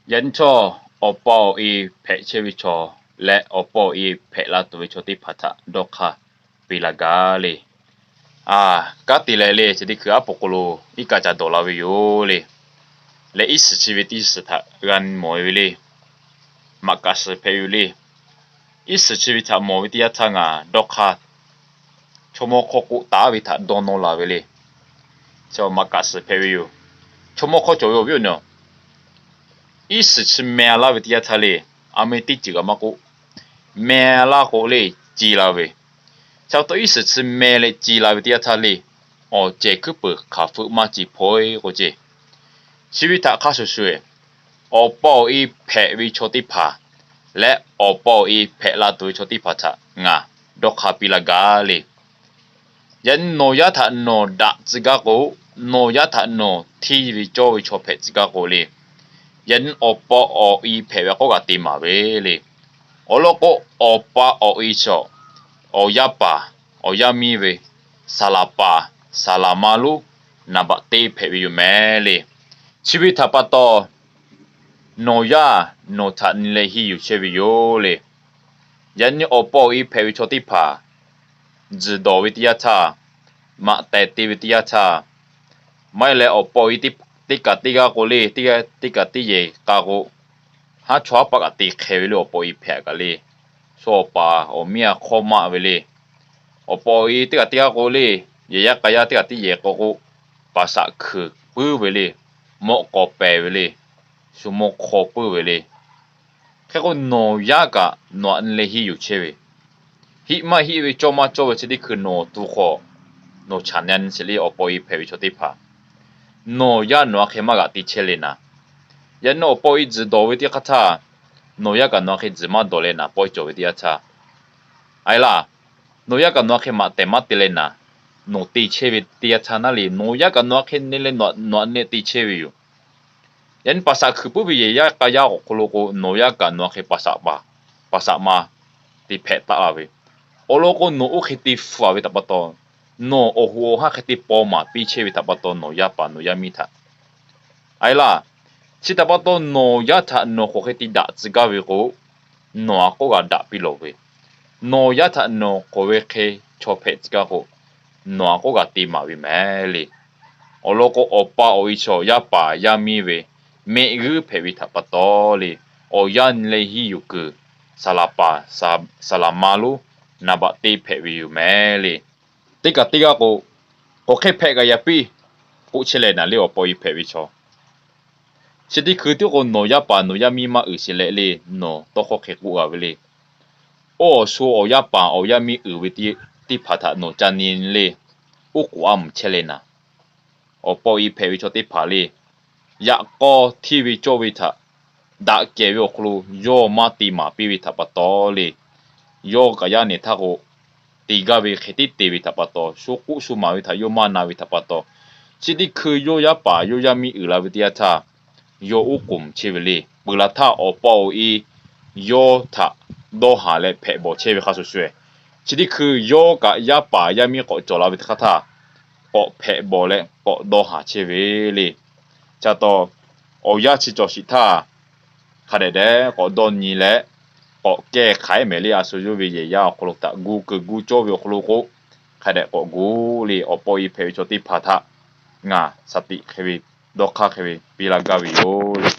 Yaꞈ nyi htawˇ, awˬ pa awˬ e hpehꞈ chehˇ ve chaw leh awˬ pa awˬ e hpehꞈ la tuˬ ve chaw teˇ hpaˍ htaꞈ dawˇ hk'aˇ piˇ la gaˇ le. A, kanˉ te leh le, chi teˇ hkui aˉ po k'o lo iˉ kaˆ ca dawˬ la ve yoˬ le. Leh iˉ shiˍ chi ve teˇ shiˍ htaꞈ g'a nyi mawˬ ve le. Maꞈ kaꞈ shiˍ hpehꞈ ve yoˬ le. Iˉ shiˍ chi ve htaꞈ mawˬ ve teˇ yanˇ htaˇ ngaˬ dawˇ hk'aˇ, chaw mawˇ hkawˇ k'oˆ taˍ ve htaꞈ dawˇ nawˇ la ve le. Maꞈ kaꞈ shiˍ hpehꞈ ve yoˬ. Chaw mawˇ hkawˇ cawˬ ve awˬ viˉ awˬ nyi, iˉ shiˍ chi meh laˇ ve teˇ yanˇ htaˇ le, a meh teˇ ceuˬ kaꞈ maˇ k'oˆ, meh laˇ k'o le, ce la ve. Chi pa taw iˉ shiˍ chi meh leh ce la ve teˇ yanˇ htaˇ le, awˬ cehˬ hkuiˉ peuˬ hk'aˬ hpeuˆ maˇ ce hpaw e k'o ce. Chi ve htaꞈ hk'a shuˍ shuˍ, awˬ pa awˬ e hpehꞈ ve chaw teˇ hpaˍ leh awˬ pa awˬ e hpehꞈ la tuˬ ve chaw teˇ hpaˍ htaꞈ ngaˬ dawˇ hk'aˇ piˇ la gaˇ le. Yaꞈ nyi nawˬ yaˇ htaꞈ nawˬ daꞈ tcuh gaˇ k'o, nawˬ yaˇ htaꞈ nawˬ hteˇ ve cawˇ ve chaw hpehꞈ tcuh gaˇ k'o le, yaꞈ nyi awˬ pa awˬ e hpehꞈ ve k'oˆ kaꞈ te maˍ ve le. Awˬ lawn k'o, awˬ pa awˬ e chaw, awˬ yaˇ paˍ awˬ yaˇ miˇ ve saˍ laˍ paˍ saˍ laˍ ma lonˉ naˍ baꞈ teˇ hpehꞈ ve yoˬ mehˍ le. Chi ve htaꞈ pa taw, nawˬ yaˇ nawˬ htaꞈ nyi leh henˇ yuˬ chehˇ ve yoˬ le. Yaꞈ nyi awˬ pa awˬ e hpehꞈ ve chaw teˇ hpaˍ tzuhˬ dawˬ ve teˇ yanˇ htaˇ, maꞈ tehˬ te ve teˇ yanˇ htaˇ, maˇ heˆ leh awˬ pa awˬ e teˇ kaꞈ teˇ g'aˇ k'o le, teˇ kaꞈ teˇ yehˬ k'a k'o, haˉ chawˇ haˉ paˆ kaꞈ te hk'e ve le awˬ pa awˬ e hpehꞈ kaꞈ le. Shu awˬ paˍ awˬ miˇ a hk'awˇ maˆ ve le. Awˬ pa awˬ e teˇ kaꞈ teˇ g'aˇ k'o le, yehˬ yaˇ k'a yaˇ teˇ kaꞈ teˇ yehˬ k'a k'o, paˍ saꞈ hkuiˍ puiˉ ve le. Mawˆ k'aw pehˍ ve le. Shu mawˇ hk'aw puiˉ ve le. Hk'e k'o nawˬ yaˇ kaꞈ nawˬ htaꞈ nyi leh henˇ yuˬ chehˇ ve, hiˆ maˇ hiˆ ve cawˇ maˇ cawˇ ve chi teˇ hkui nawˬ tu hk'aw, nawˬ chaꞈ na nyi sheˍ le awˬ pa awˬ e hpehꞈ ve chaw teˇ hpaˍ, nawˬ yaˇ nawˬ a hk'e maˇ g'aꞈ te chehˇ le naˍ. Yaꞈ nyi awˬ pa awˬ e tzuhˬ dawˬ ve teˇ hk'aˇ htaˇ, nawˬ yaˇ kaꞈ nawˬ a hk'e tzuhˬ maˇ dawˬ leh naˍ pawehˇ cawˬ ve teˇ yanˇ htaˇ, a e laˇ, nawˬ yaˇ kaꞈ nawˬ a hk'e maꞈ tehˬ maˇ te leh naˍ, nawˬ te chehˇ ve teˇ yanˇ htaˇ naˉ le, nawˬ yaˇ kaꞈ nawˬ a hk'e ne leh nawˬ htaꞈ nyi leh te chehˇ ve yoˬ. Yaꞈ nyi paˍ saꞈ hkuiˍ puiˉ ve yehˬ yaˇ k'a yaˇ awˬ hk'aw lo k'o, nawˬ yaˇ kaꞈ nawˬ a hk'e paˍ saꞈ ma te hpehꞈ taˆ la ve. Awˬ lawn k'o, nawˬ oˇ hk'e te hpu a ve htaꞈ pa taw, nawˬ awˬ hoꞈ awˬ haˉ hk'e te paw maˍ piˇ chehˇ ve htaꞈ pa taw, nawˬ yaˇ paˍ nawˬ yaˇ miˇ htaꞈ, a e laˇ, chi htaꞈ pa taw nawˬ yaˇ htaꞈ nawˬ k'awꞈ hk'e te daꞈ tcuh gaˇ ve k'o, nawˬ a k'oˆ g'a daꞈ piˇ lawˬ ve. Nawˬ yaˇ htaꞈ nawˬ k'awꞈ ve hk'e chaw hpehꞈ tcuh gaˇ k'o, nawˬ a k'oˆ g'a te maˍ ve mehˍ le. Awˬ lawn k'o, awˬ pa awˬ e chaw yaˇ paˍ yaˇ miˇ ve mehˆ g'uiˇ hpehꞈ ve htaꞈ pa taw le, awˬ yanˇ nyi leh henˇ yuˬ kuiˬ, saˍ laˍ paˍ saˍ laˍ ma lonˉ naˍ baꞈ teˇ hpehꞈ ve yoˬ mehˍ le. Teˇ kaꞈ teˇ g'aˇ k'o, k'awꞈ hk'e hpehꞈ kaꞈ yaꞈ piˇ k'oˆ chehˇ leh naˍ le awˬ pa awˬ e hpehꞈ ve chaw. Chi teˇ hkui tiˉ k'o nawˬ yaˇ paˍ nawˬ yaˇ miˇ maˇ uiˍ sheˍ leh le, nawˬ tawˇ hkawˇ hk'e k'oˆ g'a ve le. Oˇ awˬ shu awˬ yaˇ paˍ awˬ yaˇ miˇ uiˍ ve teˇ hpaˍ htaꞈ nawˬ ca nyi le, oˉ k'oˍ a mvuhˬ chehˇ leh naˍ, awˬ pa awˬ e hpehꞈ ve chaw teˇ hpaˍ le, yaꞈ k'aw hteˇ ve cawˇ ve htaꞈ daꞈ kehˬ ve awˬ hk'aw lo yawˇ maˇ te maˍ piˇ ve htaꞈ pa taw le, yawˇ kaꞈ yaˇ nehˬ htaˇ k'o, te gaˇ ve hk'e tiˉ te ve htaꞈ pa taw, shu k'oˆ shu maˍ ve htaꞈ yawˇ maˇ na ve htaꞈ pa taw, chi teˇ hkui yawˇ yaˇ paˍ yawˇ yaˇ miˇ uiˍ la ve teˇ yanˇ htaˇ, yawˇ oˉ k'oˍ mvuhˬ chehˇ ve le. Peuˬ laˬ htaˇ awˬ pa awˬ e yawˇ htaꞈ dawˇ haˍ leh hpehꞈ bawˬ chehˇ ve hk'a shuˍ shuˍ, chi teˇ hkui yawˇ kaꞈ yaˇ paˍ yaˇ miˇ k'awꞈ cawˬ la ve teˇ hk'aˇ htaˇ, k'awꞈ hpehꞈ bawˬ leh k'awꞈ dawˇ haˍ chehˇ ve le. Chi pa taw, awˬ yanˇ chi cawˬ shiˍ htaˇ, hk'a dehꞈ dehꞈ k'awꞈ dawˇ nyi leh, k'awꞈ kehˇ hk'aiˉ mehˍ le. A shu yawˇ ve yehˬ yaˇ awˬ hk'aw lo htaꞈ gu kuiˬ gu cawˇ ve awˬ hk'aw lo k'o, hk'a dehꞈ k'awꞈ gu le. Awˬ pa awˬ e hpehꞈ ve chaw teˇ hpaˍ htaꞈ ngaˬ shaˍ tiꞈ hk'e ve dawˇ hk'aˇ hk'e ve piˇ laˇ gaˇ ve yoˬ le.